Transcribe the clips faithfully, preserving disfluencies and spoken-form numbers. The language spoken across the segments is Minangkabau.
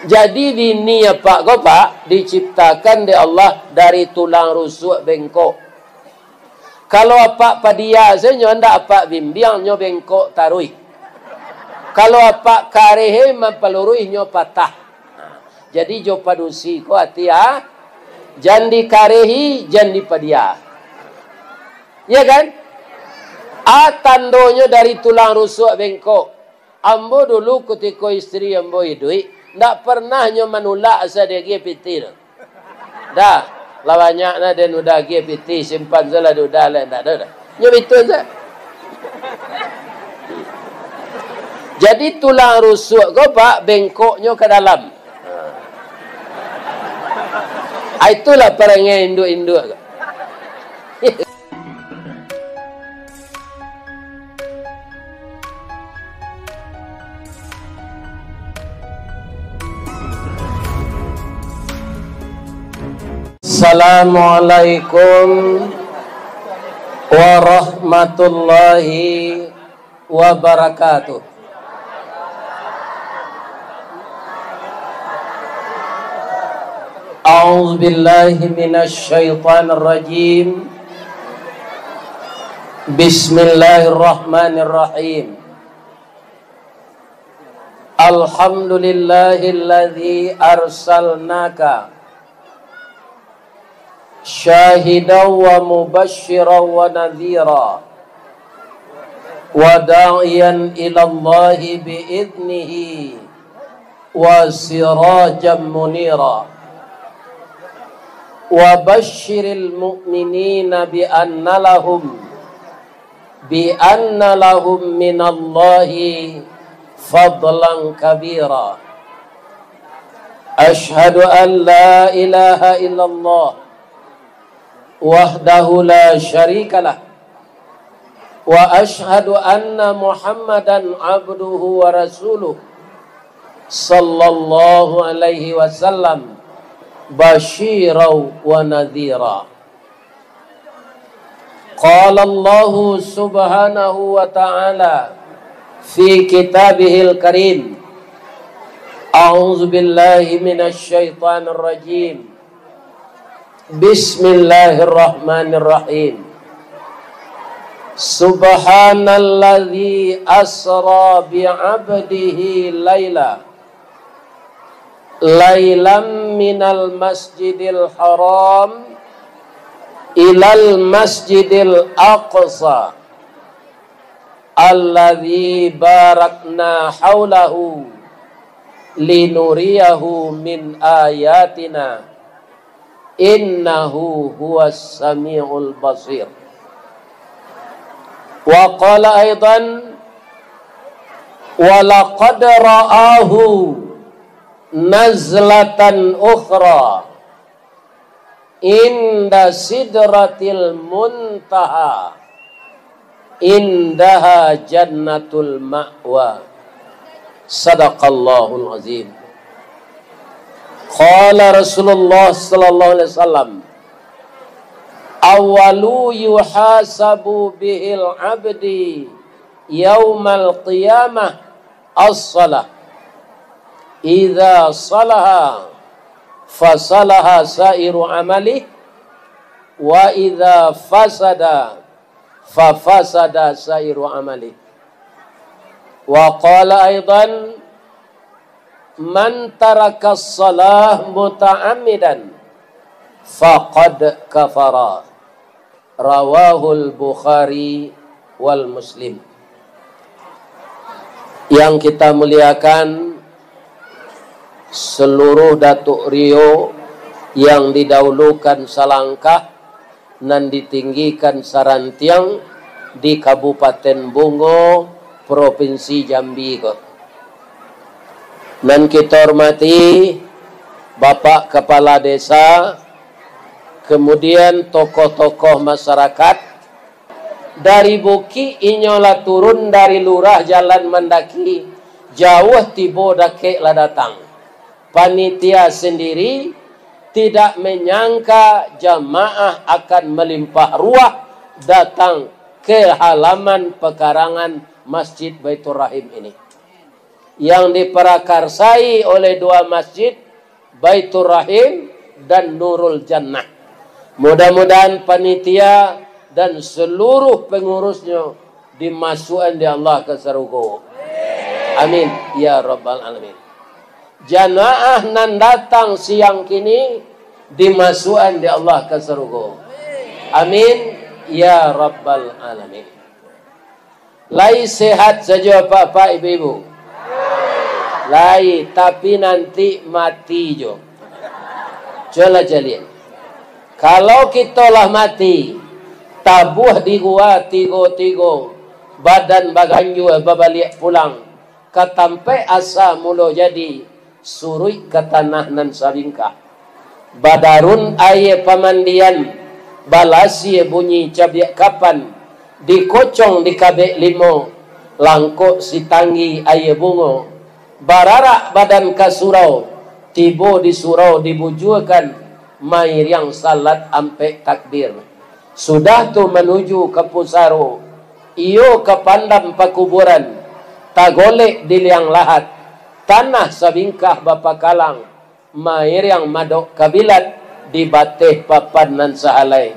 Jadi bini apak ko, Pak, diciptakan dek Allah dari tulang rusuk bengkok. Kalau apak padia sajo, ndak apak bimbiang, nyo bengkok taruih. Kalau apak kareh, mampaluruih, nyo patah. Jadi jo padusi ko ati, ah, jan dikarehi, jan dipadia. Ya kan? A tandonyo dari tulang rusuk bengkok. Ambo dulu kutiko istri ambo iduik, ndak pernah nyo manulak asa diagiah pitih tu. Dah, lah banyak nah den udah agiah pitih, simpan salah, udah lah, ndak ado dah. Nyo bitu sajo. Jadi tulang rusuk ko, Pak, bengkoknyo ka dalam. Ah, itulah parangai induak-induak ko. Assalamualaikum warahmatullahi wabarakatuh. A'udzubillahi minasyaitonirrajim. Bismillahirrahmanirrahim. Alhamdulillahilladzi arsalnaka syahidan wa mubasysyiran wa nadhira, wa da'iyan ilallahi bi idznihi, wa sirajan munira. Wa basyiril mu'minina bi anna lahum, bi anna lahum minallahi fadlan kabira. Asyhadu an la ilaha illallah wahdahu la syarikalah, wa asyhadu anna Muhammadan abduhu wa rasuluh, sallallahu alaihi wasallam, basyiran wa nadhira. Qala Allahu subhanahu wa ta'ala fi kitabihil karim, a'udzubillahi minasyaitonirrajim. Bismillahirrahmanirrahim. Subhanalladzi asra bi 'abdihi laila, lailam minal masjidil haram ilal masjidil aqsa, alladzi barakna haulahu linuriyahu min ayatina, innahu huwas samiul basir. Wa qala aidan, wa laqad ra'ahu nazlatan ukhra 'inda sidratil muntaha, 'indaha jannatul ma'wa. Sadaqallahul azim. Qala Rasulullah sallallahu alaihi wasallam, "Awwalu yuhasabu bihil 'abdi yaumal qiyamah as-salah. Idza salaha, fasalaha sa'iru amalih, wa idza fasada, fafasada sa'iru amalih." Wa qala aidan, "Man tarakas salah muta'ammidan, faqad kafara." Rawahul Bukhari wal Muslim. Yang kita muliakan, seluruh Datuk Rio yang didahulukan salangkah, nan ditinggikan sarantiang di Kabupaten Bungo, Provinsi Jambi ko. Nan kita hormati Bapak Kepala Desa, kemudian tokoh-tokoh masyarakat, dari bukik inyo lah turun, dari lurah jalan mandaki, jauah tibo dakek lah datang. Panitia sendiri tidak menyangka jamaah akan melimpah ruah datang ke halaman pekarangan Masjid Baiturrahim ini. yang diprakarsai oleh dua masjid, Baiturrahim dan Nurul Jannah. Mudah-mudahan panitia dan seluruh pengurusnyo dimasukan dek Allah ka sarugo. Amin, ya rabbal alamin. Jamaah nan datang siang kini dimasukan dek Allah ka sarugo. Amin, ya rabbal alamin. Lai sehat sajo apak-apak, ibu-ibu? Lai, tapi nanti mati jo. Cubolah caliak. Kalau kito lah mati, tabuah di gua tigo-tigo, badan baganjua babaliak pulang ka tampek asa mulo jadi, suruik ka tanah nan sabingkah. Badarun aia pamandian, balasia bunyi cabiak kapan, dikocong dikabek limo, langkok sitanggi aia bungo, bararak badan ka surau, tibo di surau dibujuakan, mairiang salat ampek takbir. Sudah tu manuju ka pusaro, iyo ka pandam pakuburan, tagolek di liang lahat, tanah sabingkah bapakalang, mairiang madok kabilat di bateh papan nan sahalai.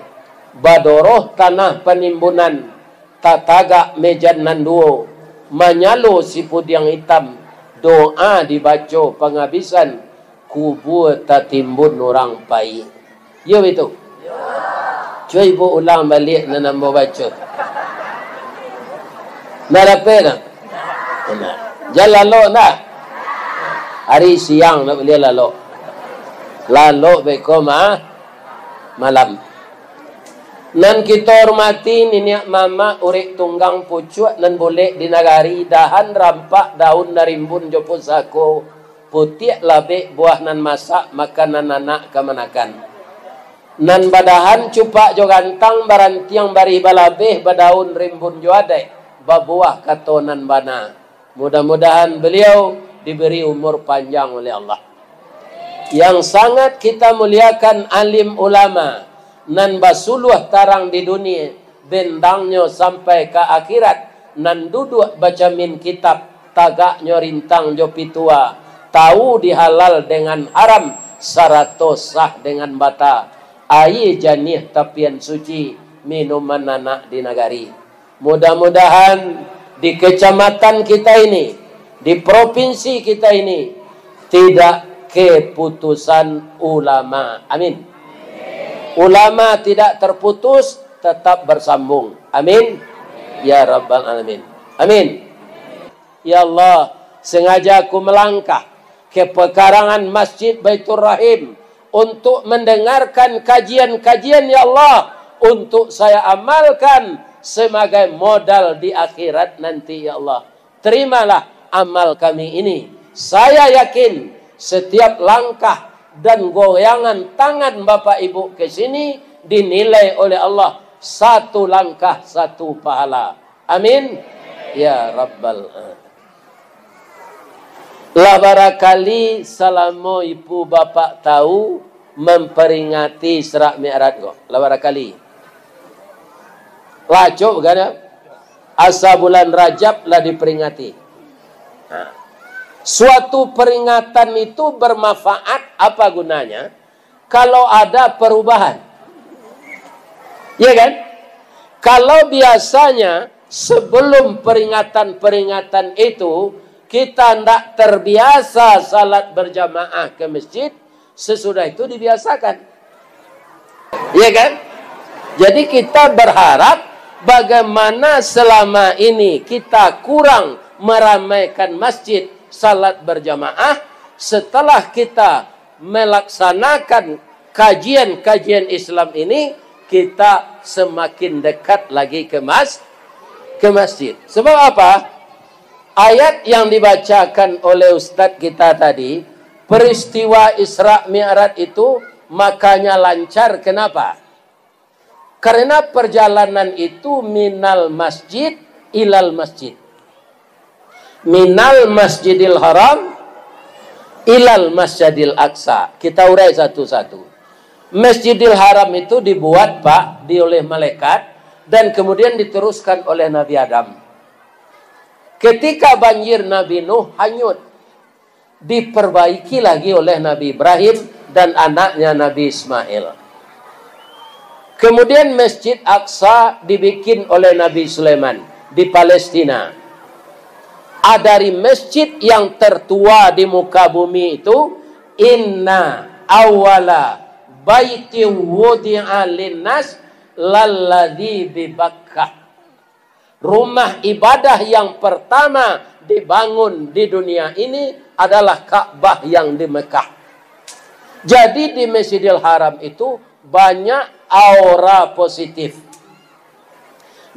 Badoroh tanah panimbunan, tatagak mejan nan duo, manyalo sipudiang itam, doa dibaco pangabisan, kubua tatimbun urang pai. Iyo baitu? Cubo ibu ulang baliak nan ambo baco. Ndak dapek ndak? Ndak. Jan lalok ndak? Ari siang ndak buliah lalok. Lalok beko ma-, malam. Nan kito hormati niniak mamak, urek tunggang pucuak nan bulek di nagari, dahan rampak daun narimbun jo pusako, putiak labek buah nan masak, makanan anak kamanakan. Nan badahan cupak jo gantang, barantiang barih balabeh, badaun rimbun jo adaik, babuah kato nan bana. Mudah-mudahan beliau diberi umur panjang oleh Allah. Yang sangat kita muliakan, alim ulama, nan basuluah tarang di dunia, bendangnyo sampai ka akhirat, nan duduak bacamin kitab, tagaknyo rintang jo pitua, tahu di halal dengan haram, sarato sah dengan bata, aia janiah tapian suci, minuman anak di nagari. Mudah-mudahan di kecamatan kita ini, di provinsi kita ini, tidak keputusan ulama. Amin. Ulama tidak terputus, tetap bersambung. Amin. Ya Rabbal Alamin. Amin. Ya Allah, sengaja aku melangkah ke pekarangan Masjid Baiturrahim untuk mendengarkan kajian-kajian, ya Allah, untuk saya amalkan sebagai modal di akhirat nanti, ya Allah. Terimalah amal kami ini. Saya yakin setiap langkah dan goyangan tangan Bapak Ibu ke sini dinilai oleh Allah satu langkah satu pahala. Amin. Ya Rabbal Alamin. Lah barakali salamo ibu bapak tahu mamperingati Isra Mi'raj ko? Lah barakali. Lah acok bukan? Asa bulan Rajab lah diperingati. Nah, suatu peringatan itu bermanfaat apa gunanya? Kalau ada perubahan. Ya kan? Kalau biasanya sebelum peringatan-peringatan itu, kita ndak terbiasa salat berjamaah ke masjid, sesudah itu dibiasakan. Ya kan? Jadi kita berharap bagaimana selama ini kita kurang meramaikan masjid salat berjamaah, setelah kita melaksanakan kajian-kajian Islam ini, kita semakin dekat lagi ke mas-, ke masjid. Sebab apa? Ayat yang dibacakan oleh ustaz kita tadi, peristiwa Isra Mi'raj itu makanya lancar. Kenapa? Karena perjalanan itu minal masjid ilal masjid. Minal Masjidil Haram ilal Masjidil Aqsa. Kita urai satu-satu. Masjidil Haram itu dibuat, Pak, di oleh malaikat dan kemudian diteruskan oleh Nabi Adam. Ketika banjir Nabi Nuh hanyut, diperbaiki lagi oleh Nabi Ibrahim dan anaknya Nabi Ismail. Kemudian Masjid Aqsa dibikin oleh Nabi Sulaiman di Palestina. Ah, dari masjid yang tertua di muka bumi itu, "Inna awwala baitin wudi'a linnas lalladzi bi Bakkah." Rumah ibadah yang pertama dibangun di dunia ini adalah Ka'bah yang di Mekah. Jadi, di Masjidil Haram itu banyak aura positif.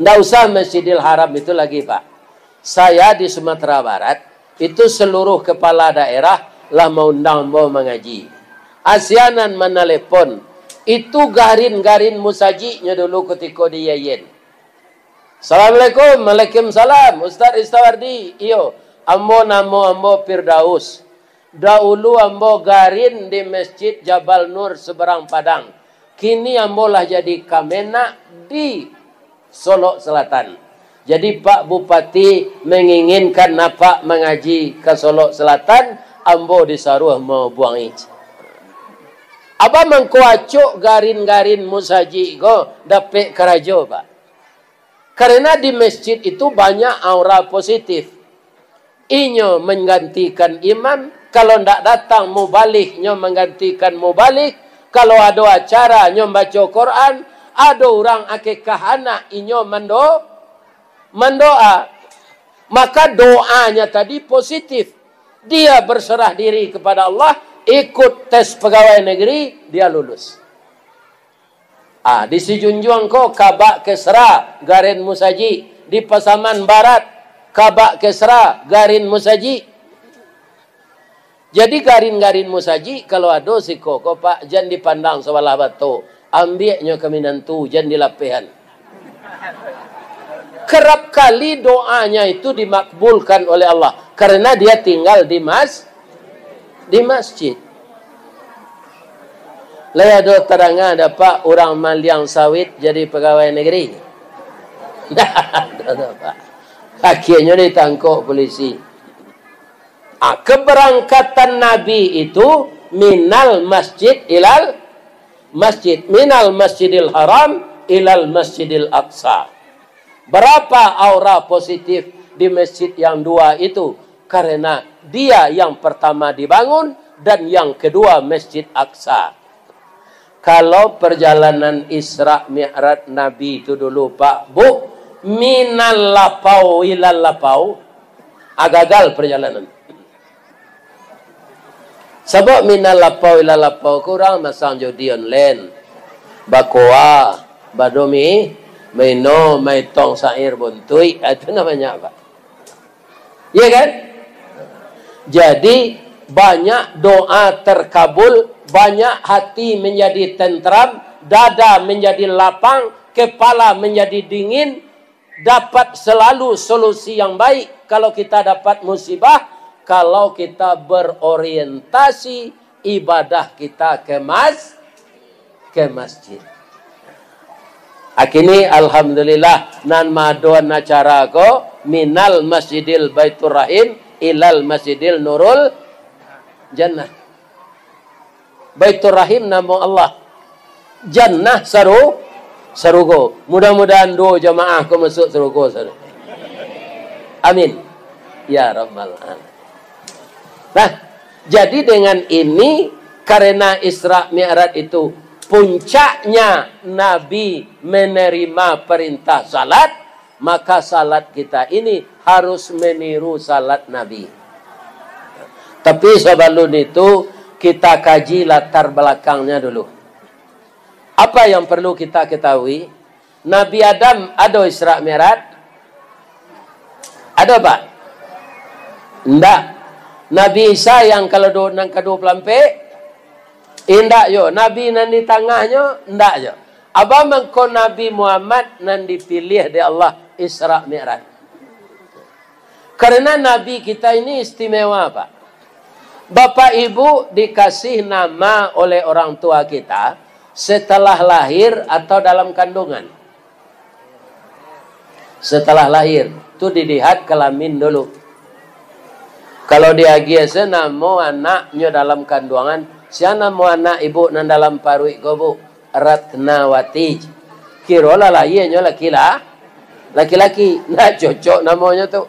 Ndak usah Masjidil Haram itu lagi, Pak. Saya di Sumatera Barat, itu seluruh kepala daerah lah maundang ambo mangaji. Asianan manalepon, itu garin-garin musajiknyo dulu kutiko di Yayen. "Assalamualaikum." "Waalaikumsalam, Ustaz Ristawardi." "Iyo, ambo, namo ambo Firdaus. Daulu ambo garin di Masjid Jabal Nur Seberang Padang. Kini ambo lah jadi Kamenag di Solok Selatan. Jadi, Pak Bupati menginginkan Apak mangaji ka Solok Selatan, ambo disaruah mahubuangi." Abah mangko acok garin-garin musajik ko dapek karajo, Pak. Karena di masjid itu banyak aura positif. Inyo menggantikan imam, kalau ndak datang mubalig, nyo menggantikan mubalig, kalau ado acara, nyo baco Quran, ado urang akikah anak, inyo mando-, mandoa. Maka doanya tadi positif. Dia berserah diri kepada Allah, ikut tes pegawai negeri, dia lulus. Ah, di Sijunjuang ko Kabak Kesra, garin musajik. Di Pasaman Barat, Kabak Kesra, garin musajik. Jadi, garin-garin musajik, kalau ado siko ko, Pak, jan dipandang sabalah bato. Ambiaknyo ka minantu, jan dilapehan. Kerap kali doanya itu dimakbulkan oleh Allah, karena dia tinggal di mas-, di masjid. Lai ado tadanga dapek urang maliang sawit jadi pegawai negeri? Ndak ado, Pak. Akhirnyo ditangkok polisi. Ah, keberangkatan Nabi itu minal masjid ilal masjid, minal Masjidil Haram ilal Masjidil Aqsa. Berapa aura positif di masjid yang dua itu? Karena dia yang pertama dibangun dan yang kedua Masjid Aqsa. Kalau perjalanan Isra Mi'raj Nabi itu dulu, Pak, Bu, minal lapau ilal lapau, ah, gagal perjalanan. Sabab minal lapau ilal lapau ko urang masang judi online, bakoa, badomi, maino, maitong sair buntuik, ah, itu namanya apa? Iya kan? Jadi, banyak doa terkabul, banyak hati menjadi tentram, dada menjadi lapang, kepala menjadi dingin, dapat selalu solusi yang baik kalau kita dapat musibah, kalau kita berorientasi ibadah kita ke mas-, ke masjid. Akini, alhamdulillah, nan maadoan acara ko, minal Masjidil Baiturrahim ilal Masjidil Nurul Jannah. Baiturrahim namo Allah. Jannah saru-, sarugo. Mudah-mudahan duo jamaah ko masuak sarugo saru. Amin. Ya Rabbal Alamin. Nah, jadi dengan ini, karena Isra Mi'raj itu puncaknya Nabi menerima perintah salat, maka salat kita ini harus meniru salat Nabi. Tapi sabalun itu, kita kaji latar belakangnya dulu. Apa yang perlu kita ketahui? Nabi Adam ado Isra Mi'raj? Ado, Pak? Ndak. Nabi Isa yang kalau do-, nan ka dua puluh ampek? Indak yo. Nabi nan di tangahnyo? Ndak yo. Apo mangko Nabi Muhammad nan dipiliah dek Allah Isra Mi'raj? Karena Nabi kita ini istimewa, Pak. Bapak Ibu dikasih nama oleh orang tua kita setelah lahir atau dalam kandungan? Setelah lahir. Tu dilihat kalamin dulu. Kalau diagiah se namo anaknyo dalam kanduangan, sia namo anak ibu nan dalam paruik ko, Bu? Ratnawati. Kirolah lahianyo laki-la-, laki-laki. Nah, cocok namonyo tu.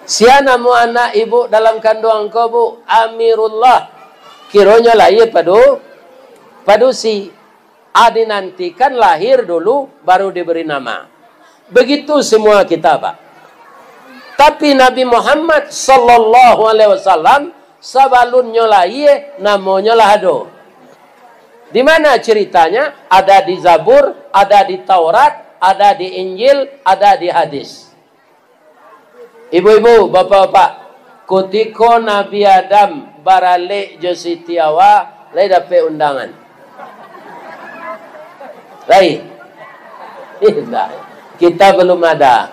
Sia namo anak ibu dalam kanduang ko, Bu? Amirullah. Kironyo lahia padu-, padusi. Ah, dinantikan lahir dulu, baru diberi nama. Begitu semua kita, Pak. Tapi Nabi Muhammad sallallahu alaihi wasallam, sabalunnyo lahia, namonyo lah ado. Di mana ceritanya? Ada di Zabur, ada di Taurat, ada di Injil, ada di hadis. Ibu-ibu, bapak-bapak, kutiko Nabi Adam baralek jo Siti Hawa, lai dapek undangan? Lai? Indak. Kita belum ada.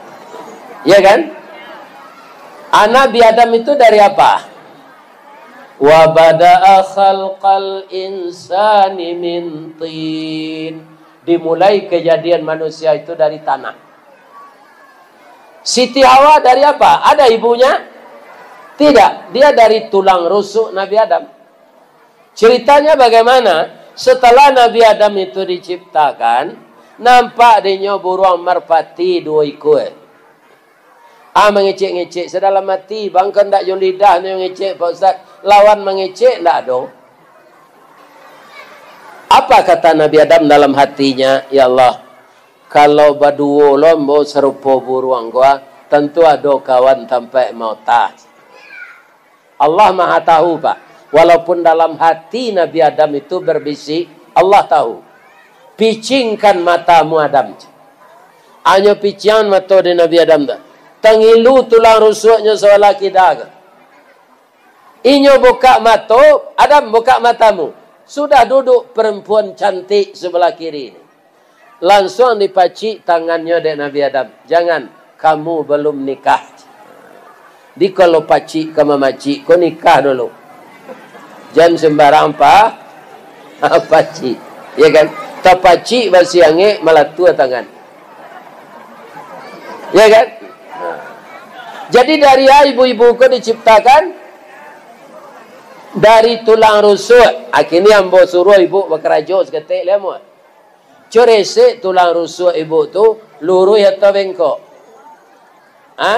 Ya kan? Ah, Nabi Adam itu dari apa? Wa bada'a khalqal insani min tin. Dimulai kejadian manusia itu dari tanah. Siti Hawa dari apa? Ada ibunya? Tidak. Dia dari tulang rusuk Nabi Adam. Ceritanya bagaimana? Setelah Nabi Adam itu diciptakan, nampak dinyo buruang marpati duo ikua. Ah, mangecek-ngecek sadalam ati, bang, kan ndak jo lidah nyo ngecek, Pak Ustaz. Lawan mangecek ndak ado. Apa kata Nabi Adam dalam hatinya? "Ya Allah, kalau baduo lo ambo sarupo buruang ko, ah, tantu ado kawan tampek maota." Allah Maha Tahu, Pak. Walaupun dalam hati Nabi Adam itu berbisik, Allah tahu. "Picingkan matamu, Adam." Anyo piciangan mato di Nabi Adam tu. Tangilu tulang rusuknyo sabalah kida ko. Inyo bukak mato, "Adam, bukak matamu." Sudah duduk perempuan cantik sebelah kiri ni. Lansuang dipacik tangannyo dek Nabi Adam. "Jangan, kamu belum nikah." Di kalau pacik ka mamacik ko, nikah dulu. Jan sembarang pa-, pacik. Ya kan? Tapacik basi angek, malatua tangan. Ya kan? Nah. Jadi dari a ibu-ibu ko diciptakan dari tulang rusuk. Akhirnya ambo suruh ibu bakarajo saketek lai, amuah. Coresek tulang rusuk ibu tu, luruih atau bengkok? Ha?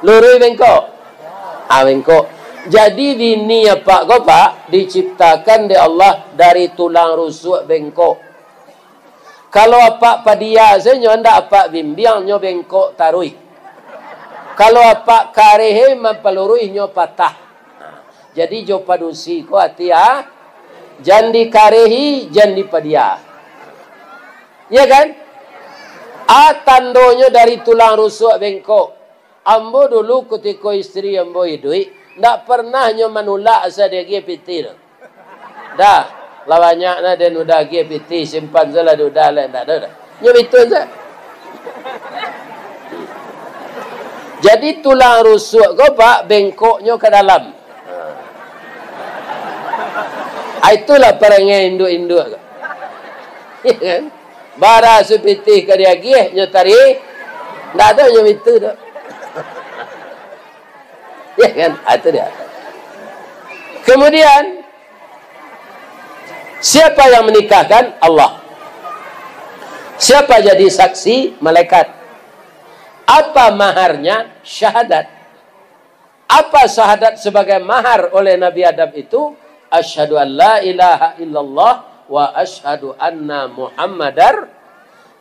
Luruih bengkok? Ah, bengkok. Jadi bini apak ko, Pak, diciptakan dek Allah dari tulang rusuk bengkok. Kalau apak padia sajo, ndak apak bimbiang, nyo bengkok taruih. Kalau apak kareh mampaluruih, nyo patah. Jadi jo padusi ko ati, ah, jan dikarehi, jan dipadia. Ya kan? A tandonyo dari tulang rusuk bengkok. Ambo dulu kutiko istri ambo iduik, ndak pernah nyo manulak asa diagiah pitih tu. Dah, lah banyak nah den udah agiah pitih, simpan salah di udah lah, ndak ado dah. Nyo bitu sajo. Jadi tulang rusuk ko, Pak, bengkoknyo ka dalam. Ha. Ah, itulah parangai induak-induak ko. Ya kan? Bara sapitih ka diagiah, nyo tarik, ndak ado nyo bitu tu. Ya kan? Ah, itu dia. Kemudian, siapa yang menikahkan? Allah. Siapa jadi saksi? Malaikat. Apa maharnya? Syahadat. Apa syahadat sebagai mahar oleh Nabi Adam itu? "Asyhadu an la ilaha illallah wa asyhadu anna Muhammadar."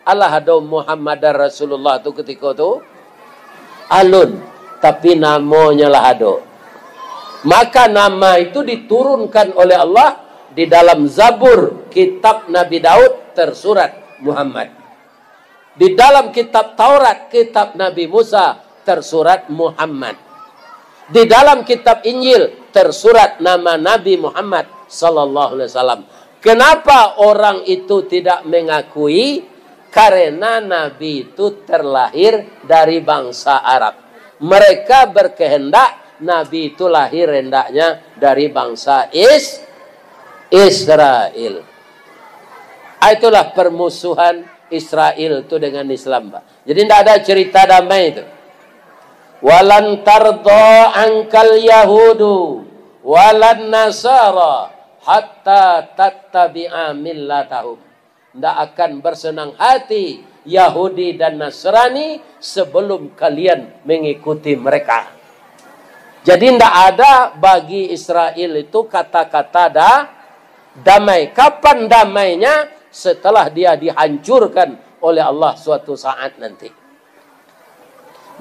Alah ado Muhammadar Rasulullah tu kutiko tu? Alun, tapi namonyo lah ado. Maka nama itu diturunkan oleh Allah di dalam Zabur, kitab Nabi Daud, tersurat Muhammad. Di dalam kitab Taurat, kitab Nabi Musa, tersurat Muhammad. Di dalam kitab Injil, tersurat nama Nabi Muhammad sallallahu alaihi wasallam. Kenapa orang itu tidak mengakui? Karena Nabi itu terlahir dari bangsa Arab. Mereka berkehendak Nabi itu lahir hendaknya dari bangsa Is-, Israel. Ah, itulah permusuhan Israel tu dengan Islam, Pak. Jadi ndak ada cerita damai tu. "Walan tardha angkal yahudu walan nasara hatta tattabi'a millatahum." Ndak akan bersenang hati Yahudi dan Nasrani sebelum kalian mengikuti mereka. Jadi ndak ada bagi Israel itu kata-kata da-, damai. Kapan damainya? Setelah dia dihancurkan oleh Allah suatu saat nanti.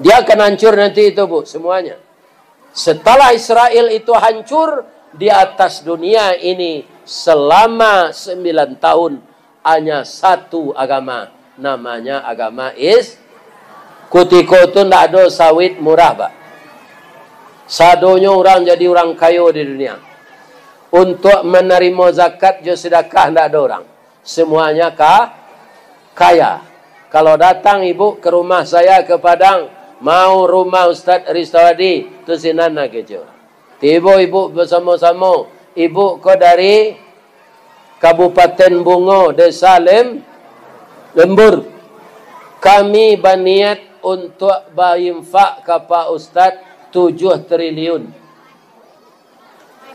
Dia akan hancur nanti itu, Bu, semuanya. Setelah Israel itu hancur, di atas dunia ini selama sembilan tahun hanya satu agama, namanya agama Is-, kutiko tu ndak ado sawit murah, Pak. Sadonyo urang jadi urang kayo di dunia. Untuak manarimo zakat jo sedekah ndak ado urang. Semuanya ka-, kaya. Kalau datang ibu ke rumah saya ke Padang, mau rumah Ustaz Ristawadi, tu sinan lah kecek. Tibo ibu basamo-samo, ibu ko dari Kabupaten Bungo, Desa Lem-, Lembur. Kami baniat untuak bainfak ka Pak Ustaz tujuah triliun.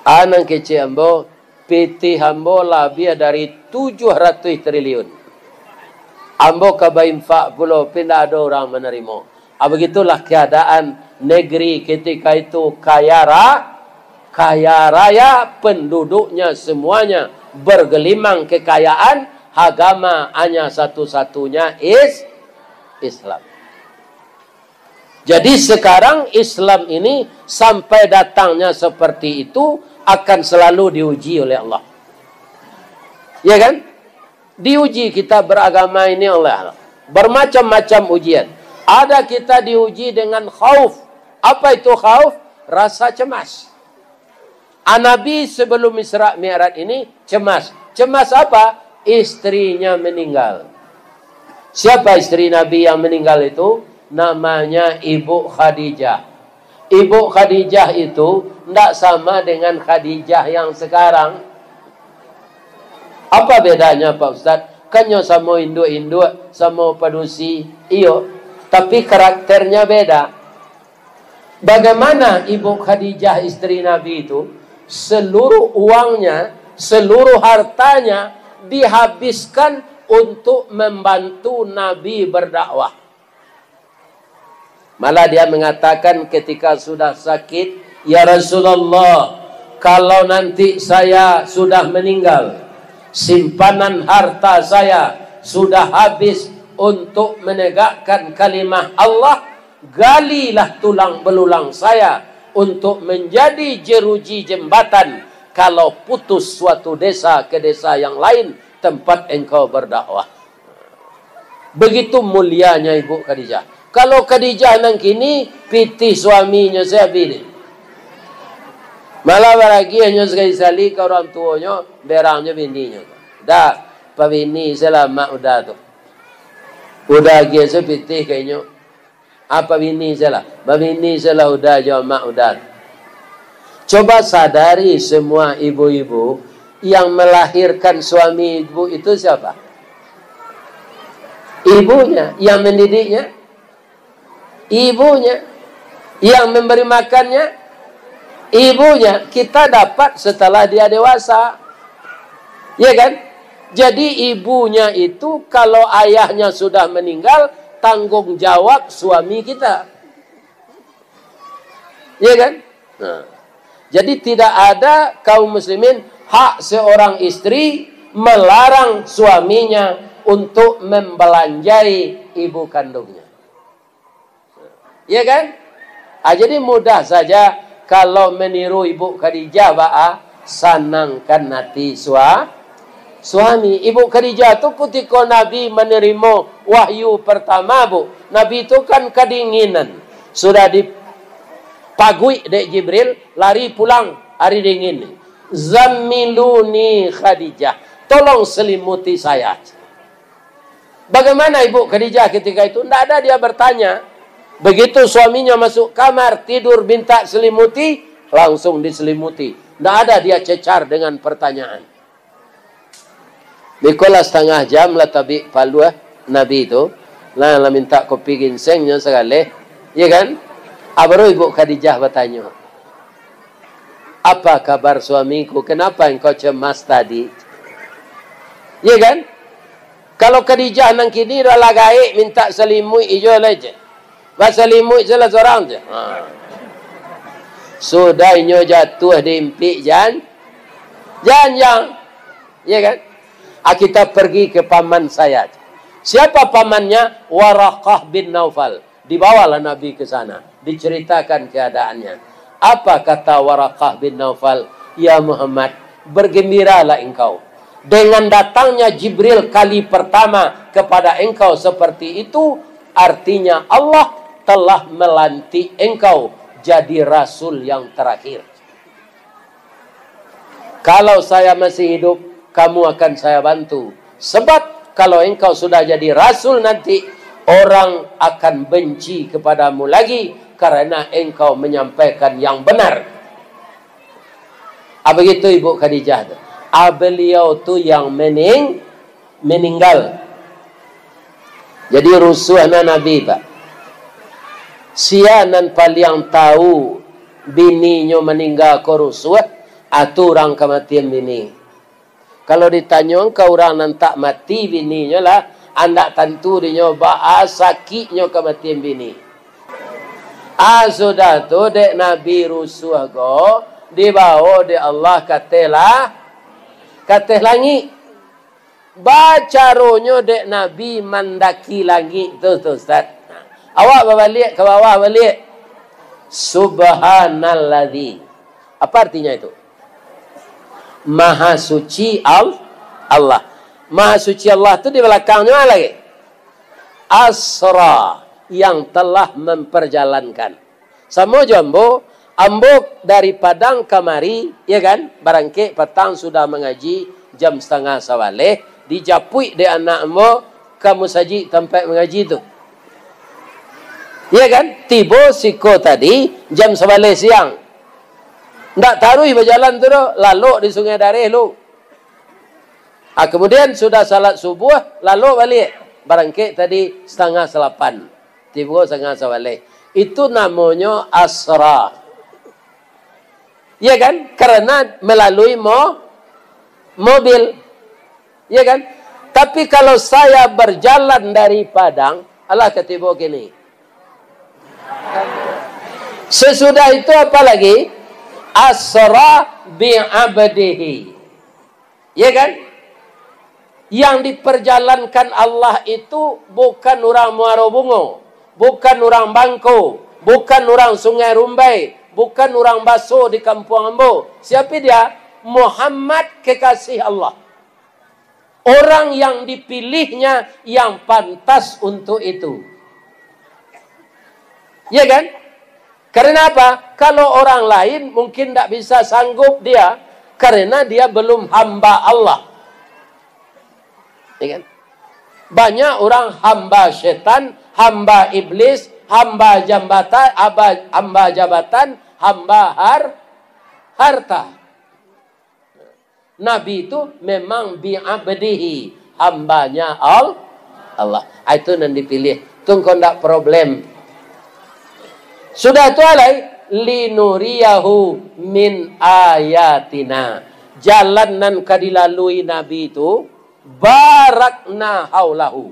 A nan kecek ambo, pitih ambo labiah dari tujuah ratuih triliun. Ambo ka bainfak pulo, tapi ndak ado urang manarimo. A, begitulah keadaan negeri ketika itu kaya ra-, kaya raya, penduduknya semuanya bergelimang kekayaan, agama hanya satu-satunya is-, Islam. Jadi sekarang Islam ini sampai datangnya seperti itu akan selalu diuji oleh Allah. Ya kan? Diuji kita beragama ini oleh Allah. Bermacam-macam ujian. Ada kita diuji dengan khauf. Apa itu khauf? Rasa cemas. A, Nabi sebelum Isra Mi'raj ini cemas. Cemas apa? Istrinya meninggal. Siapa istri Nabi yang meninggal itu? Namanya Ibu Khadijah. Ibu Khadijah itu ndak sama dengan Khadijah yang sekarang. Apa bedanya, Pak Ustaz? Kan nyo samo induak-induak, samo padusi, iyo. Tapi karakternya beda. Bagaimana Ibu Khadijah, istri Nabi itu, seluruh uangnya, seluruh hartanya dihabiskan untuk membantu Nabi berdakwah. Malah dia mengatakan ketika sudah sakit, "Ya Rasulullah, kalau nanti saya sudah meninggal, simpanan harta saya sudah habis untuk menegakkan kalimah Allah, galilah tulang belulang saya untuk menjadi jeruji jembatan kalau putus suatu desa ke desa yang lain tempat engkau berdakwah." Begitu mulianya Ibu Khadijah. Kalau Khadijah nan kini, pitih suaminyo se abih ni. Malah baragiahnyo sakali-sakali ka urang tuonyo, berang jo bininyo. Dah, pabini se lah mak Uda tu. Uda agiah se pitih ka inyo. Apa bini se lah? Babini se lah Uda jo mak Uda. Coba sadari semua ibu-ibu, yang melahirkan suami ibu itu siapa? Ibunya. Yang mendidiknya? Ibunya. Yang memberi makannya? Ibunya. Kita dapat setelah dia dewasa. Ya kan? Jadi ibunya itu, kalau ayahnya sudah meninggal, tanggung jawab suami kita. Ya kan? Nah. Jadi tidak ada kaum muslimin hak seorang istri melarang suaminya untuk membelanjai ibu kandungnya. Ya kan? Ah, jadi mudah saja kalau meniru Ibu Khadijah, baa, sanangkan hati sua-, suami. Ibu Khadijah tu kutiko Nabi manarimo wahyu pertama, Bu, Nabi tu kan kadinginan. Sudah dipaguik dek Jibril, lari pulang ari dingin ni. "Zammiluni Khadijah, tolong selimuti saya." Bagaimana Ibu Khadijah ketika itu? Ndak ada dia bertanya. Begitu suaminya masuk kamar, tidur minta selimuti, langsung diselimuti. Ndak ada dia cecar dengan pertanyaan. Bikolah setengah jam lah tabik paluah. Nabi tu, lah, lah mintak kopi ginseng nyo sagaleh, ya kan? Ah, baru Ibu Khadijah batanyo, "Apa kabar suamiku? Kenapa engkau cemas tadi?" Ya kan? Kalau Khadijah nan kini dah lah gaek mintak salimuik ijo lai je. Basalimuik salah sorang je. Ha. Sudah inyo jatuah di impik jan-, janjang. Ya kan? Ah, kita pergi ke paman saya. Siapa pamannya? Waraqah bin Naufal. Dibawalah Nabi ke sana, diceritakan keadaannya. Apa kata Waraqah bin Naufal? "Ya Muhammad, bergembiralah engkau. Dengan datangnya Jibril kali pertama kepada engkau seperti itu, artinya Allah telah melantik engkau jadi rasul yang terakhir. Kalau saya masih hidup, kamu akan saya bantu. Sebab kalau engkau sudah jadi rasul nanti, orang akan benci kepadamu lagi karena engkau menyampaikan yang benar." Ah, begitu Ibu Khadijah tu. Ah, beliau tu yang mening-, meninggal. Jadi rusuah na Nabi, Pak. Sia nan paliang tahu bininyo maningga ko rusuah, ah, tu urang kamatian bini. Kalau ditanyo ka urang nan tak mati bininyo lah, andak tantu dinyo baa sakiknyo kamatian bini. Ah, sudah tu dek Nabi rusuah ko, dibawo dek Allah ka ateh lah, ka ateh langik. Bacaronyo dek Nabi mandaki langik tu, tu, Ustaz. Awak babaliak ka bawah baliak. Subhanalladzi. Apa artinya itu? Maha suci Al-, Allah. Maha suci Allah tu di balakangnyo lagi. Asra, yang telah memperjalankan. Samo jo ambo, ambo dari Padang kamari, ya kan, barangkek patang sudah mangaji, jam satangah sabaleh, dijapuik dek anak ambo ka musajik tampek mangaji tu. Ya kan, tibo siko tadi jam sabaleh siang. Ndak taruih bajalan tu doh, lalok di Sungai Dareh lu. Ah, kemudian sudah salat subuh, lalok baliak. Barangkek tadi satangah salapan. Tibo satangah sabaleh. Itu namonyo asra. Ya kan? Karena melalui mo-, mobil. Ya kan? Tapi kalau saya berjalan dari Padang, alah katibo kini. Sesudah itu apa lagi? Asra bi abdihi. Ya kan? Yang diperjalankan Allah itu bukan urang Muaro Bungo, bukan urang Bangko, bukan urang Sungai Rumbai, bukan urang Baso di kampuang ambo. Siapa dia? Muhammad, kekasih Allah. Orang yang dipilihnya yang pantas untuk itu. Ya kan? Karena apa? Kalau orang lain mungkin ndak bisa sanggup dia, karena dia belum hamba Allah. Ya kan? Banyak orang hamba setan, hamba iblis, hamba jambatan, hamba, hamba jabatan, hamba har-, harta. Nabi tu memang bi abdihi, hambanya Al-, Allah. Ah, itu nan dipilih. Tu engkau ndak problem. Sudah tu alai, linuriyahu min ayatina. Jalan nan ka dilalui Nabi tu, barakna haulahu.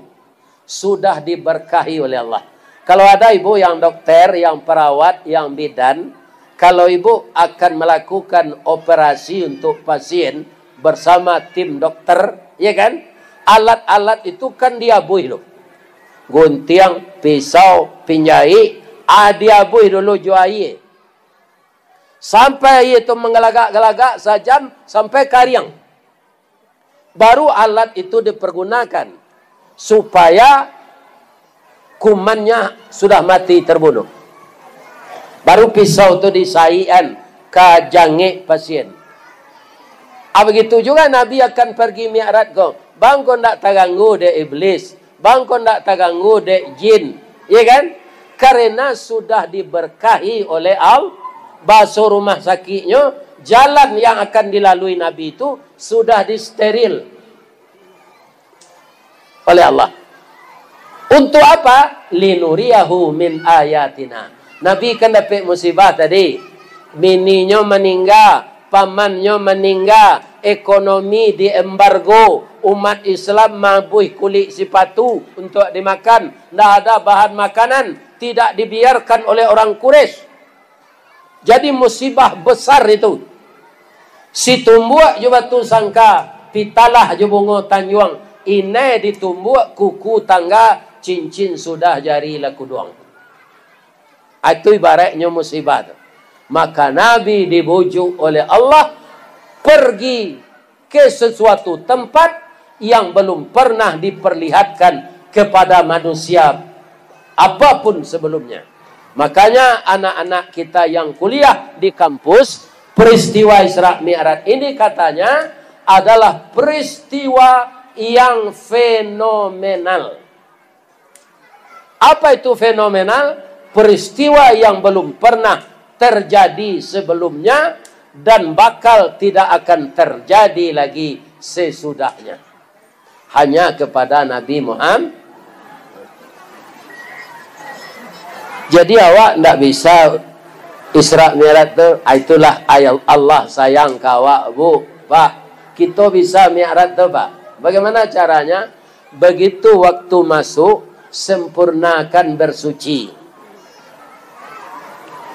Sudah diberkahi oleh Allah. Kalau ada ibu yang dokter, yang perawat, yang bidan, kalau ibu akan melakukan operasi untuk pasien bersama tim dokter, ya kan? Alat-alat itu kan diabuih dulu. Guntiang, pisau, pinjahik, ah, diabuih dulu jo aia. Sampai aia tu manggalagak-galagak sajam, sampai kariang. Baru alat itu dipergunakan supaya kumannya sudah mati terbunuh. Baru pisau tu disaikan ka jangek pasien. Ah, begitu juga Nabi akan pergi mi'raj ko. Bang ko ndak taganggu dek iblis. Bang ko ndak taganggu dek jin, ya kan? Karena sudah diberkahi oleh Allah, baso rumah sakitnyo, jalan yang akan dilalui Nabi itu sudah disteril oleh Allah. Untuk apa? Linuriyahu min ayatina. Nabi kan dapek musibah tadi. Bininyo maningga, pamannyo maningga, ekonomi diembargo, umat Islam mabuih kulik sipatu untuak dimakan, ndak ada bahan makanan, tidak dibiarkan oleh orang Quraisy. Jadi musibah besar itu. Situmbuak jo batu sangka, pitalah jo bungo tanjuang, inai ditumbuak kuku tangga, cincin sudah jari lah kuduang. Itu ibaratnyo musibah tu. Maka Nabi dibujuk oleh Allah pergi ke sesuatu tempat yang belum pernah diperlihatkan kepada manusia apapun sebelumnya. Makanya anak-anak kita yang kuliah di kampus, peristiwa Isra Mi'raj ini katanya adalah peristiwa yang fenomenal. Apa itu fenomenal? Peristiwa yang belum pernah terjadi sebelumnya dan bakal tidak akan terjadi lagi sesudahnya. Hanya kepada Nabi Muhammad. Jadi awak ndak bisa Isra Mi'raj tu, ah, itulah ayat Allah sayang ka awak, Bu, Pak. Kito bisa Mi'raj tu, Pak. Bagaimana caranya? Begitu waktu masuk, sempurnakan bersuci.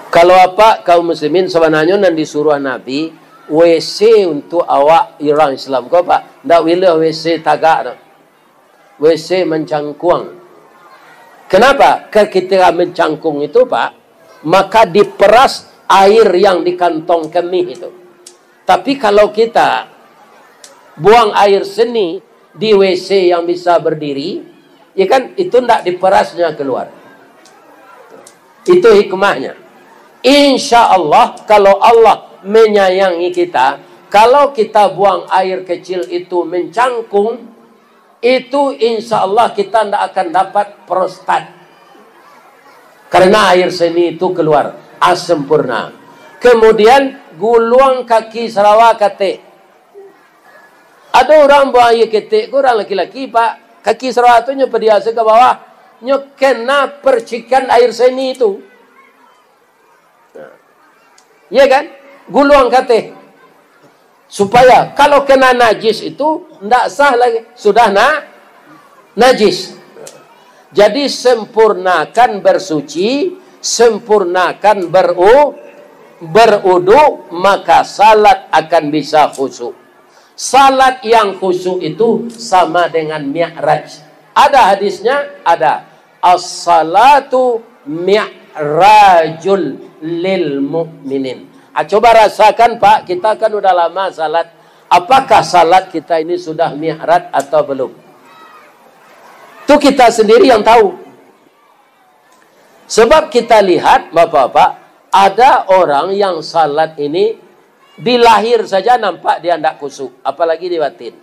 Kalau apak kaum muslimin, sabananyo nan disuruah Nabi, W C untuk awak urang Islam ko, Pak. Ndak buliah W C tagak tu. W C mancangkuang. Kenapa? Ketika mencangkung itu, Pak, maka diperas air yang di kantong kemih itu. Tapi kalau kita buang air seni di W C yang bisa berdiri, ya kan, itu ndak diperasnya keluar. Itu hikmahnya. Insya Allah, kalau Allah menyayangi kita, kalau kita buang air kecil itu mencangkung, itu insya Allah kita ndak akan dapat prostat. Karena air seni itu keluar, ah, sempurna. Kemudian, guluang kaki sarawa katek. Ado urang buang aia ketek ko, urang laki-laki, Pak. Kaki sarawa tu nyo padiasa ka bawah. Nyo kena percikan air seni tu. Nah. Iya kan? Guluang kateh. Supaya kalau kena najis itu, ndak sah lagi. Sudah na-, najis. Jadi, sempurnakan bersuci, sempurnakan beru-, berudu, maka salat akan bisa khusyuk. Salat yang khusyuk itu sama dengan mi'raj. Ada hadisnya? Ada. "As-salatu mi'rajul lil mu'minin." Ah, coba rasakan, Pak, kita kan udah lama salat. Apakah salat kita ini sudah mi'raj atau belum? Itu kita sendiri yang tahu. Sebab kita lihat, Bapak-bapak, ada orang yang salat ini di lahir saja nampak dia ndak khusyuk, apalagi di batin.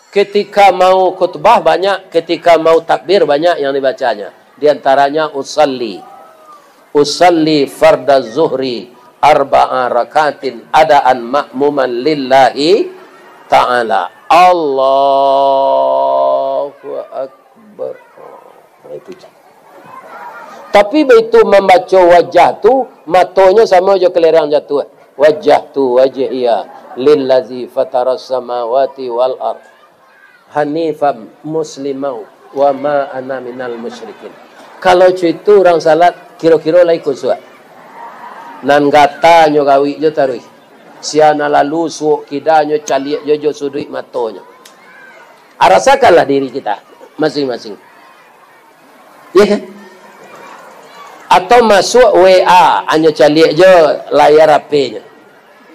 Ketika mau khutbah banyak, ketika mau takbir banyak yang dibacanya. Di antaranya usalli. Usalli fardaz zuhri arba'a rakatin adaan ma'muman lillahi ta'ala. Allahu Akbar. Nah, itu cak. Tapi baitu mambaco wajah tu, matonyo samo jo kelerang jatuah. "Wajjahtu wajhiya lillazi fataras samawati wal ard hanifan muslimau wa ma ana minal musyrikin." Kalau caitu urang salat, kiro-kiro lai khusyuk? Nan gatanyo gawik jo taruih. Sia nan lalu suok kidanyo caliak jo, jo suduik matonyo. Arasakanlah diri kita masing-masing. Ya kan? Atau masuk W A, hanyo caliak jo layar H P-nyo.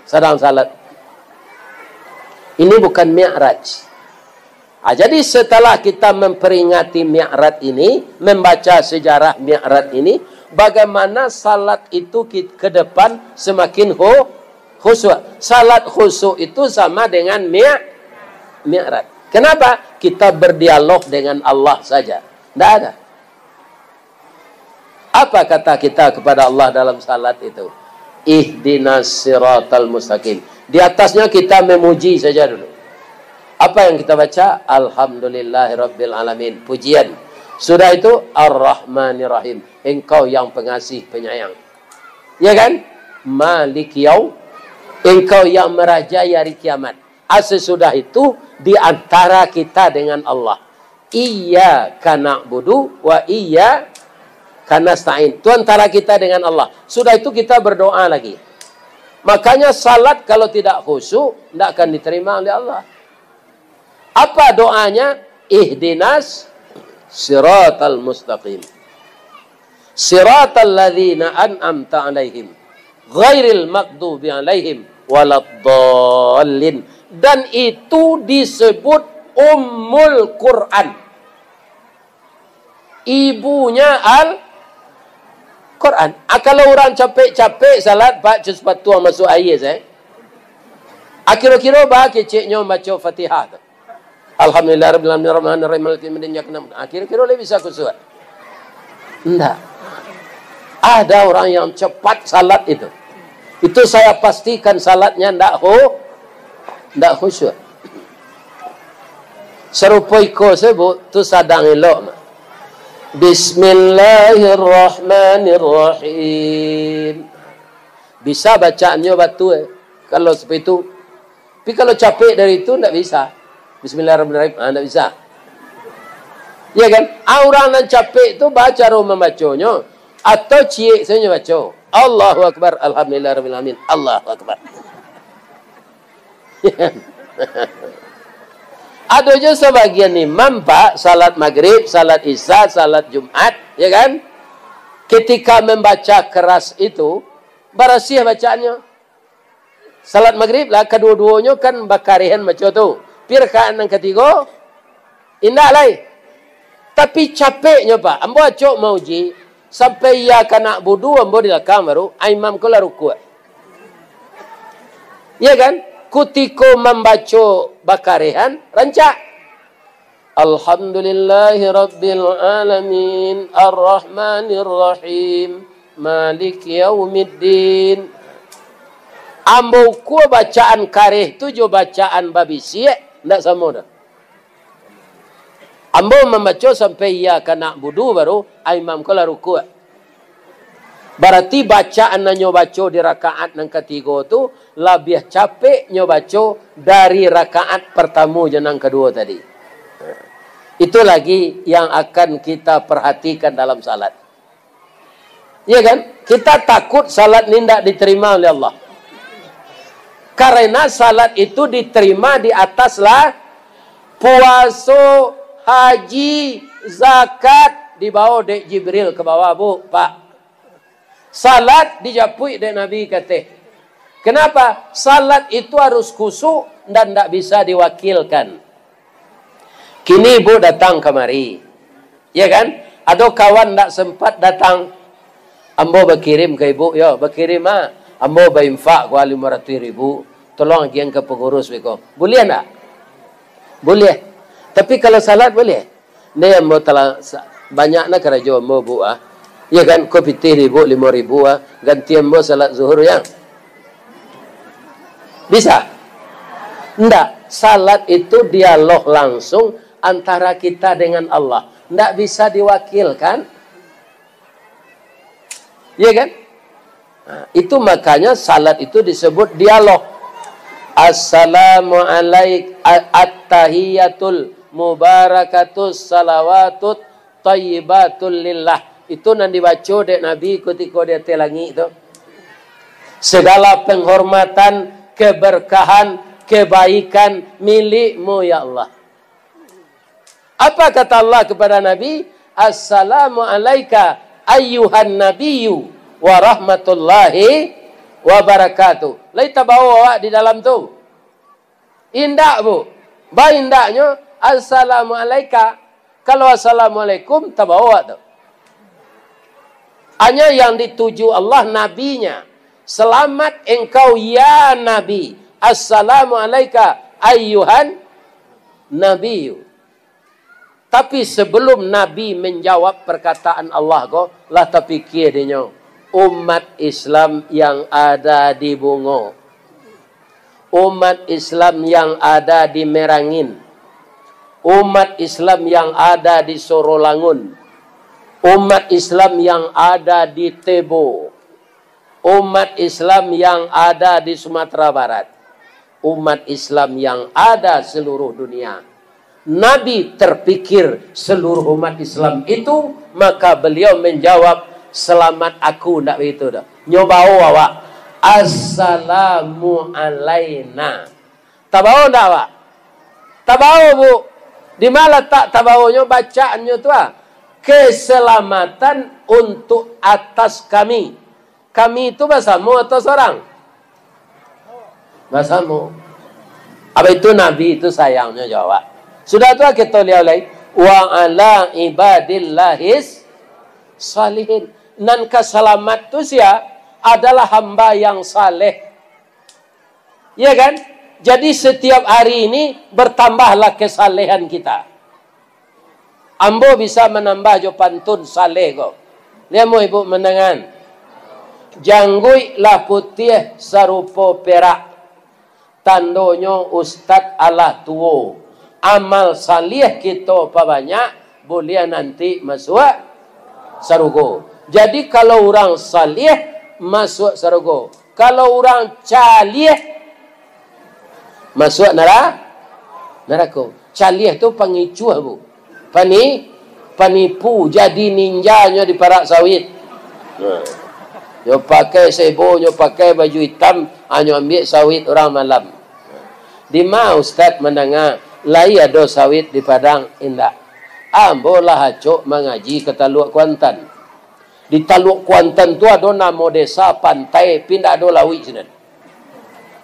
Sadang salat. Ini bukan mi'raj. Ah, jadi setelah kita memperingati mi'raj ini, membaca sejarah mi'raj ini, bagaimana salat itu ki-, ke depan semakin hu-, khusyuk. Salat khusyuk itu sama dengan mi-, mi'raj. Kenapa? Kita berdialog dengan Allah saja. Ndak ada. Apa kata kita kepada Allah dalam salat itu? "Ihdinas siratal mustaqim." Di atasnya kita memuji saja dulu. Apa yang kita baca? Alhamdulillahirabbil alamin. Pujian. Sudah itu, Ar-Rahmanir Rahim. Engkau yang pengasih, penyayang. Ya kan? Maliki yaum. Engkau yang merajai hari kiamat. Ah, sesudah itu, di antara kita dengan Allah. Iyyaka na'budu wa iyyaka nasta'in. Itu antara kita dengan Allah. Sudah itu kita berdoa lagi. Makanya salat kalau tidak khusyuk, tidak akan diterima oleh Allah. Apa doanya? Ihdinas siratal mustaqim. Siratal ladzina an'amta 'alaihim, ghairil maghdubi 'alaihim waladdallin. Dan itu disebut Ummul Quran. Ibunya Al-Quran. Ah, kalau urang capek-capek salat, Pak, cus patuang masuk aia, eh. Ah, kiro-kiro ba keceknyo baco Fatihah tu. Alhamdulillah, Rabbil Alamin, Rahmanir Rahim, Maliki Yaumiddin, Iyyaka na'budu. Ah, kiro-kiro lai bisa khusyuk? Ndak. Ada orang yang cepat salat itu. Itu saya pastikan salatnya ndak khu-, ndak khusyuk. Sarupo iko se, Bu, tu sadang elok mah. Bismillahirrahmanirrahim. Bisa bacaannyo batua, eh, kalau seperti itu. Tapi kalau capek dari itu, ndak bisa. Bismillahirrahmanirrahim. Ah, ndak bisa. Ya kan? Ah, urang nan capek tu baca roh mambaconyo, atau ciek sajo baco. Allahu Akbar, Alhamdulillahirabbil alamin. Allahu Akbar. Ado jo sabagian imam, Pak, salat Magrib, salat Isya, salat Jumat, ya kan? Ketika membaca keras itu, barasiah bacaannyo. Salat Magrib lah, kaduo-duonyo kan bakarihan baco tu. Pi rakaat nan katigo, indak lai. Tapi capeknyo, Pak. Ambo acok mauji, sampai iyyaka na'budu, ambo di lakang baru, ah, imam ko lah rukuk. Ya kan? Kutiko mambaco bakarihan, rancak. Alhamdulillahirabbil alamin, arrahmanirrahim, maliki yaumiddin. Ambo ukua bacaan kareh tu jo bacaan babisiak, ndak samo doh. Ambo mambaco sampai iyyaka na'budu baru, ah, imam ko lah rukuk. Barati bacaan nan nyo baco di rakaat nan katigo tu, labiah capek nyo baco dari rakaat partamo jo nan kaduo tadi. Itu lagi yang akan kita perhatikan dalam salat. Ya kan? Kita takut salat ni ndak diterima oleh Allah. Karena salat itu diterima di atas lah puaso, haji, zakat, dibawa dek Jibril ke bawah, Bu, Pak. Salat dijapuik dek Nabi kateh. Kenapa? Salat itu harus khusyuk dan ndak bisa diwakilkan. Kini ibu datang kamari, ya kan? Ado kawan ndak sempat datang, ambo bakirim ka ibu, yo, bakirim ah. Ambo bainfak ko limo ratuih ribu, tolong agiahan ka pangurus beko. Buliah ndak? Buliah. Tapi kalau salat buliah? Nde, ambo talah sa-, banyak nah karajo ambo, Bu, ah. Ya kan, ko pitih di ibu limo ribu, ah. Ganti ambo salat zuhur, ya. Bisa? Ndak. Salat itu dialog langsung antara kita dengan Allah. Ndak bisa diwakilkan. Ya kan? Nah, itu makanya salat itu disebut dialog. Assalamu alaik-, a-, attahiyatul mubarakatus salawatut thayyibatul lillah. Itu nan dibaco dek Nabi kutiko di ateh langik tu. Segala penghormatan, keberkahan, kebaikan milik-Mu, ya Allah. Apa kata Allah kepada Nabi? "Assalamu alaika ayyuhan nabiyyu wa rahmatullahi wa barakatuh." Lai tabawo awak di dalam tu? Indak, Bu. Ba indaknyo, "Assalamu alaika." Kalau "Assalamualaikum", tabawo awak tu. Hanya yang dituju Allah nabinya. "Selamat engkau, ya Nabi. Assalamu alaika ayyuhan nabiyyu." Tapi sebelum Nabi menjawab perkataan Allah ko, lah tapikia dinyo, umat Islam yang ada di Bungo, umat Islam yang ada di Merangin, Umat Islam yang ada di Sorolangun, umat Islam yang ada di Tebo, umat Islam yang ada di Sumatera Barat, umat Islam yang ada seluruh dunia. Nabi terpikir seluruh umat Islam itu, maka beliau menjawab, "Selamat aku," ndak begitu doh. Nyo bao awak, "Assalamu alaina." Tabao ndak, Pak? Tabao, Bu. Di ma latak tabaonyo, bacaannyo tu, ah? Keselamatan untuk atas kami. Kami tu basamo atau sorang? Basamo. Apa itu Nabi itu sayangnyo jawab. Sudah tu, ah, kito liau lai. "Wa ala ibadillahis salihin." Nan ka salamat tu sia? Adalah hamba yang saleh. Iya kan? Jadi, setiap hari ini bertambahlah kesalehan kita. Ambo bisa manambah jo pantun saleh ko. Liamo ibu mandangan. Jangguik lah putiah sarupo perak, tandonyo ustad alah tuo. Amal saleh kito pabanyak, buliah nanti masuak sarugo. Jadi, kalau urang saleh, masuak sarugo. Kalau urang caliah, masuak nara-, narako. Caliah tu pangicuah, Bu. Pani-, panipu, jadi ninja nyo di parak sawit. Nah. Nyo pakai sebo, nyo pakai baju itam, ah, nyo ambiak sawit urang malam. Di ma ustad mandanga, lai ado sawit di Padang? Indak. Ambo lah acok mangaji ka Taluak Kuantan. Di Taluak Kuantan tu ado namo desa Pantai, pi indak ado lauik sinan.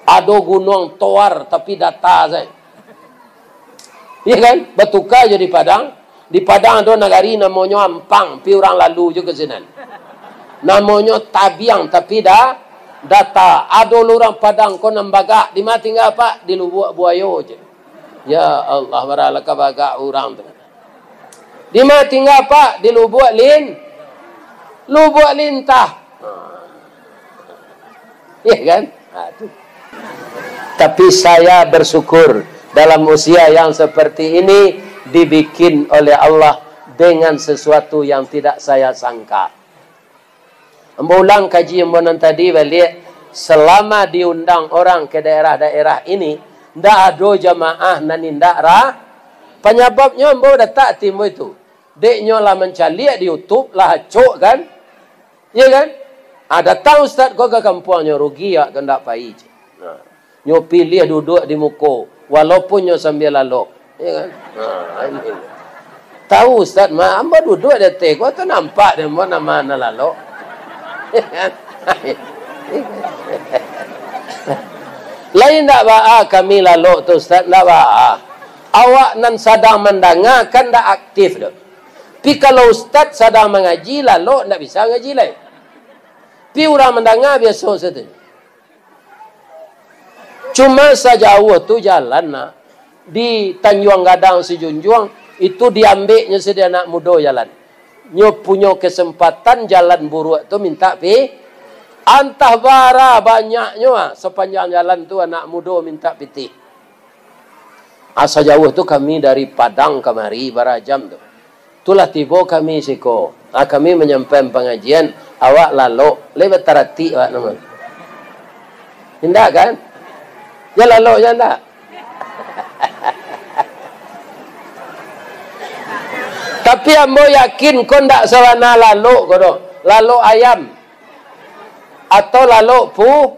Ado Gunuang Toar, tapi data sajo. Iya kan? Batuka jo di Padang. Di Padang ado nagari namonyo Ampang, pi urang lalu jo ka sinan. Namonyo Tabiang, tapi da-, data. Ado lo urang Padang ko nan bagak, di ma tingga, Pak? Di Lubuak Buayo je. Ya Allah, baralah ka bagak urang tu. Di ma tingga, Pak? Di Lubuak Lin-, Lubuak Lintah. Iya kan? Ha, tu. Tapi saya bersyukur dalam usia yang seperti ini dibikin oleh Allah dengan sesuatu yang tidak saya sangka. Ambo ulang kaji ambo nan tadi baliak, selama diundang orang ke daerah-daerah ini, ndak ado jamaah nan indak ra-, panyababnyo ambo datak ati ambo itu. Dek nyo lah mancaliak di YouTube, lah acok kan? Iya kan? Ah, datang ustad ko ka kampuang nyo, rugi awak tu ndak pai, cek. Nah. Nyo piliah duduak di muko, walaupun nyo sambia lalok. Iyo kan? Ha, ini. Tahu ustad mah, ambo duduak di ateh ko, tu nampak dek ambo nan ma nan lalok. Iyo kan? Lai ndak baa kami lalok tu, ustad, ndak baa. Awak nan sadang mandanga kan ndak aktif tu. Tapi kalau ustad sadang mangaji, lalok ndak bisa ngaji lai. Tapi urang mandanga biaso sajo. Cuma sajauah tu jalan, nak, di Tanjuang Gadang Sijunjuang, itu diambeknyo sajo anak mudo jalan. Nyo punyo kesempatan jalan buruak tu mintak pi-, antah bara banyaknyo, ah, sapanjang jalan tu anak mudo mintak pitih. Ah, sajauah tu kami dari Padang kamari, bara jam tu. Tulah tibo kami siko. Ah, kami manyampaian pangajian, awak lalok, lai bataratik awak namo. Indak kan? Jan lalok, jan indak? Tapi ambo yakin ko ndak sabana lalok ko doh. Lalok ayam. Atau lalok pu-,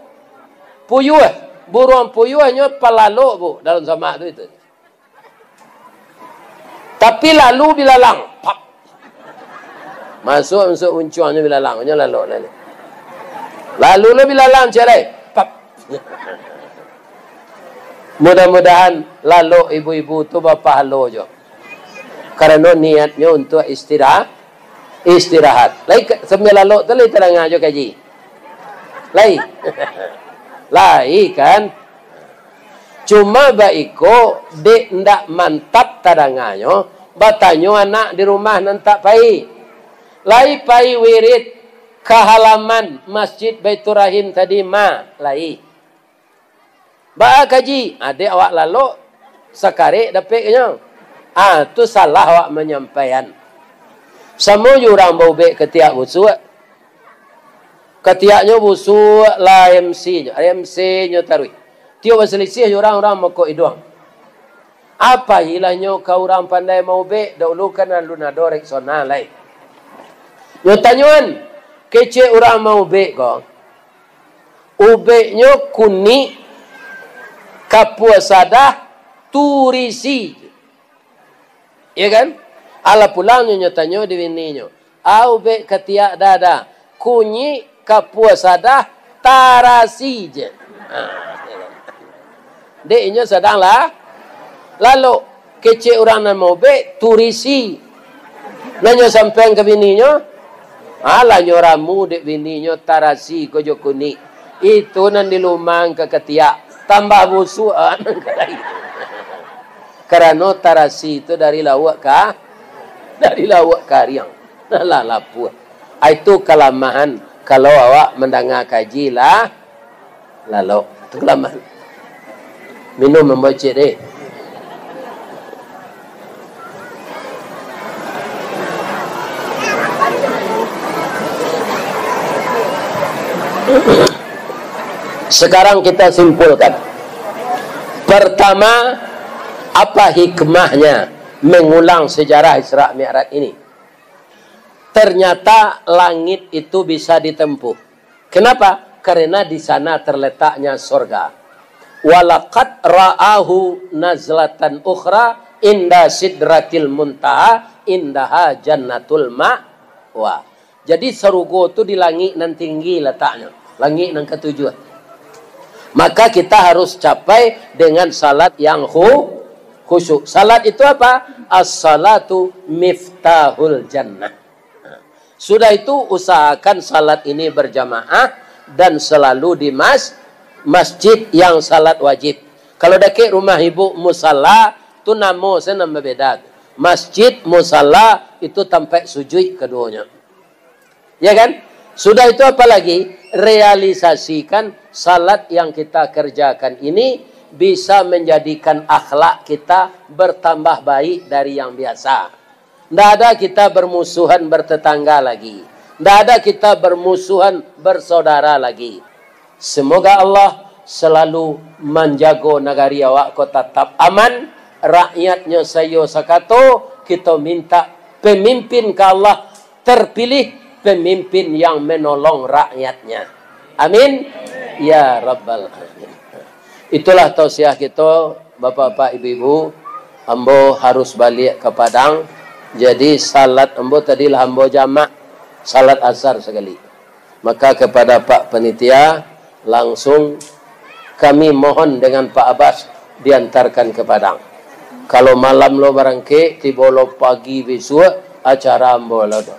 puyuah. Buruang puyuah nyo palalok, Bu, dalam samak tu itu. Tapi lalu bilalang, pap. Masuak, masuak uncuangnyo bilalang, nyo lalok lalu. Lalu lo bilalang ciek lai, pap. Mudah-mudahan lalok ibu-ibu tu bapahalo jo. Karano niatnyo untuak istira-, istirahat. Lai ka-, sambia lalok tu lai tadanga jo kaji. Lai. Lai kan? Cuma baiko, dek ndak mantap tadanganyo, batanyo anak di rumah nan tak pai. Lai pai wirid ka halaman Masjid Baiturrahim tadi, ma? Lai. Baa kaji? Adek awak lalok, sakarek dapeknyo. Ah, tu salah awak manyampaian. Samo jo urang baubek katiak busuak. Katiaknyo busuak lah M C-nyo, M C-nyo taruih. Tiok basalisiah jo urang, urang mokok iduang. Apo ilah nyo ka urang pandai maubek, daulu kan alun ado Rexona lai. Nyo tanyoan, kecek urang maubek ko, ubeknyo kunik, kapua sadah, turisi. Iyo kan? Alah pulang nyo, nyo tanyo di bininyo, "Au bek katiak dada, kunyik kapua sadah, tarasi je." Ha, iyo kan? Dek inyo sadang lah, lalok kecek urang nan maubek, turisi. Nan nyo sampaian ka bininyo, alah nyo ramu dek bininyo, tarasi ko jo kunik. Itu nan dilumang ka katiak, tambah busuak, ah, nan ka lain. Karano tarasi tu dari lauak ka, dari lauak kariang. Alah lapuah. Ah, itu kalamahan kalau awak mandanga kaji lah, lalok. Itu kalamahan. Minum, mambocik deh. Sekarang kita simpulkan. Pertama, apa hikmahnya mengulang sejarah Isra Mi'raj ini? Ternyata langit itu bisa ditempuh. Kenapa? Karena di sana terletaknya sorga. "Walaqad ra'ahu nazlatan ukhra inda sidratil muntaha indaha jannatul ma'wa." Jadi, sarugo tu di langik nan tinggi lataknyo, langik nan katujuah. Maka, kita harus capai dengan salat yang khu-, khusyuk. Salat itu apa? "As-salatu miftahul jannah." Sudah itu, usahakan salat ini berjamaah dan selalu di mas-, masjid yang salat wajib. Kalau dakek rumah ibu musala, tu namo sajo nan babeda. Masjid, musala, itu tampek sujuik kaduonyo. Ya kan? Sudah itu, apalagi realisasikan salat yang kita kerjakan ini bisa menjadikan akhlak kita bertambah baik dari yang biasa. Ndak ada kita bermusuhan bertetangga lagi. Ndak ada kita bermusuhan bersaudara lagi. Semoga Allah selalu manjago nagari awak ko tatap aman, rakyatnyo saiyo sakato, kito minta pemimpin ka Allah terpilih, pemimpin yang menolong rakyatnya. Amin. Ya Rabbal Alamin. Itulah tausiah kito, bapak-bapak, ibu-ibu. Ambo harus baliak ka Padang, jadi salat ambo tadi lah ambo jamak, salat asar sakali. Maka kepada Pak Panitia, langsung kami mohon dengan Pak Abbas diantarkan ke Padang. Kalau malam lo barangkek, tibo lo pagi bisuak, acara ambo lo do.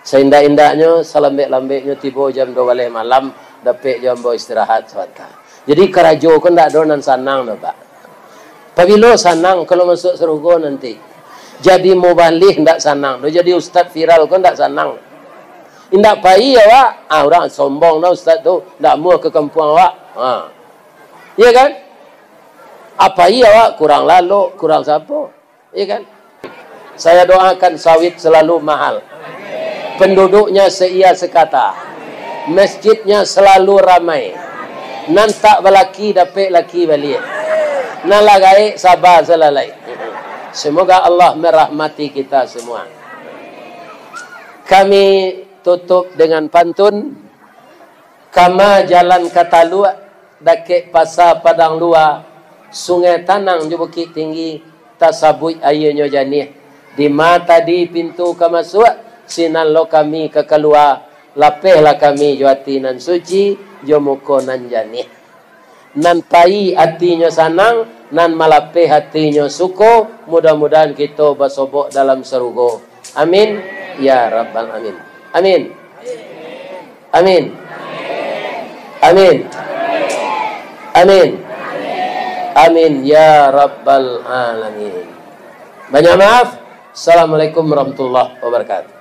Saindak-indaknyo, salambek-lambeknyo tibo jam duo baleh malam, dapek jo ambo istirahat sabanta. Jadi, karajo ko ndak ado nan sanang doh, Pak. Pabilo sanang kalau masuak sarugo nanti? Jadi mubalih ndak sanang doh, jadi ustad viral ko ndak sanang. Indak pai awak, ah, urang sombong nah ustad tu, ndak amuah ka kampuang awak. Ha. Iya kan? Ah, pai awak, kurang lalok, kurang sapo. Iya kan? Saya doakan sawit selalu mahal. Penduduknya seia sekata. Masjidnya selalu ramai. Nan tak balaki dapek laki baliak. Nan lah gaek saba salalai. Semoga Allah merahmati kita semua. Kami tutup dengan pantun. Kama jalan ka Taluak, dakek Pasa Padang Lua, Sungai Tanang jo Bukik Tinggi, tasabuik aianyo janiah. Dima tadi pintu ka masuak, sinan lo kami ka kalua, lapehlah kami jo ati nan suci, jo muko nan janiah. Nan pai atinyo sanang, nan malapeh atinyo suko, mudah-mudahan kito basobok dalam sarugo. Amin, ya Rabbal Amin. Amin. Amin. Amin. Amin. Amin, ya Rabbal Alamin. Banyak maaf. Assalamualaikum warahmatullahi wabarakatuh.